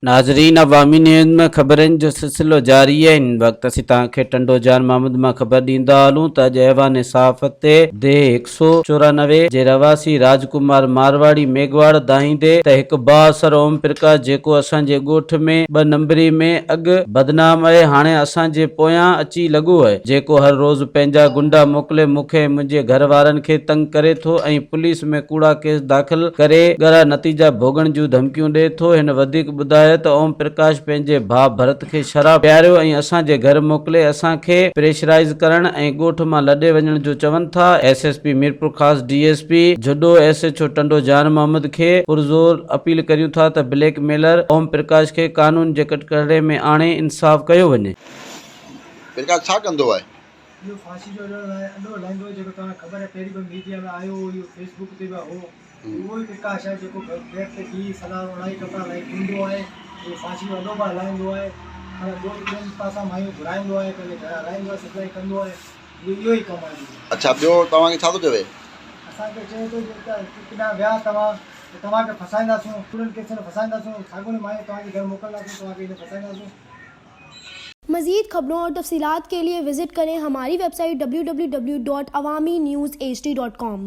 ناظرين عوامي نيوز ۾ خبرن جو سلسلو جاري آهي هن وقت اسين توهان کي ٽنڊو جان محمد مان خبر ڏيندا هلون ته اڄ ايوان صحافت تي ديهه 194 جي رهواسي راج ڪمار مارواڙي ميگهواڙ دانهيندي ته هڪ بااثر اوم پرڪاش جيڪو اسان جي ڳوٺ ۾ ٻه نمبري ۾ اڳ بدنام اهي هاڻي اسان جي پويان اچي لڳو اهي جيڪو هر روز پنهنجا گنڊا موڪلي مون کي ۽ منهنجي گهر وارن کي تنگ ڪري ٿو ۽ پوليس ۾ ڪوڙا ڪيس داخل ڪري ڳرا نتيجا ڀوڳڻ جون ڌمڪيون ڏئي ٿو. هن وڌيڪ ٻڌايو ته اوم پرڪاش پنهنجي ڀاء ڀرت کي شراب پياريو ۽ اسان جي گهر موڪلي اسان کي پريشرائيز ڪرڻ ۽ ڳوٺ مان لڏي وڃڻ جو چون ٿا. S S P Mirpurkhas, D S P Jhuddo, S H O Tando Jan Muhammad کي پرزور اپيل ڪريون ٿا ته بليڪ ميلر اوم پرڪاش کي قانون جي ڪٽڪهڙي ۾ آڻي انصاف ڪيو وڃي. پرڪاش ڇا ڪندو آهي؟ اهو ڦاسي جو اڏو اڏو هلائيندو هو جيڪو توهان کي خبر آهي پهرين به ميڊيا ۾ آيو هو اهو فيس بڪ تي به هو اهو ئي پرڪاش آهي جيڪو گيٽ تي بيهي سلوار اوڙائي ڪپڙا لاهي گهمندو آهي اهو ڦاسي جو اڏو به هلائيندو آهي پر ڳوٺ ٻين پاسان مايون گهرائيندو آهي پنهنجي گهر هلائيندو آهي سپلائي ڪندو آهي اهو اهو ئي ڪم آهي ان جو. اڇا ٻيو توهان کي ڇا ٿو چوي؟ اسان کي چئي ٿو ته ڪيڏانهن ويا توهان ته توهان کي ڦاسائينداسون ڪوڙن ڪيسن ۾ ڦاسائينداسون ساڳيون مايون توهان جي گهر موڪلنداسون توهان کي ائين ڦاسائينداسون. مزيد خبرون اور تفصيلات کے لئے وزٽ ڪرين ھماري website W W W dot Awami news H D dot com.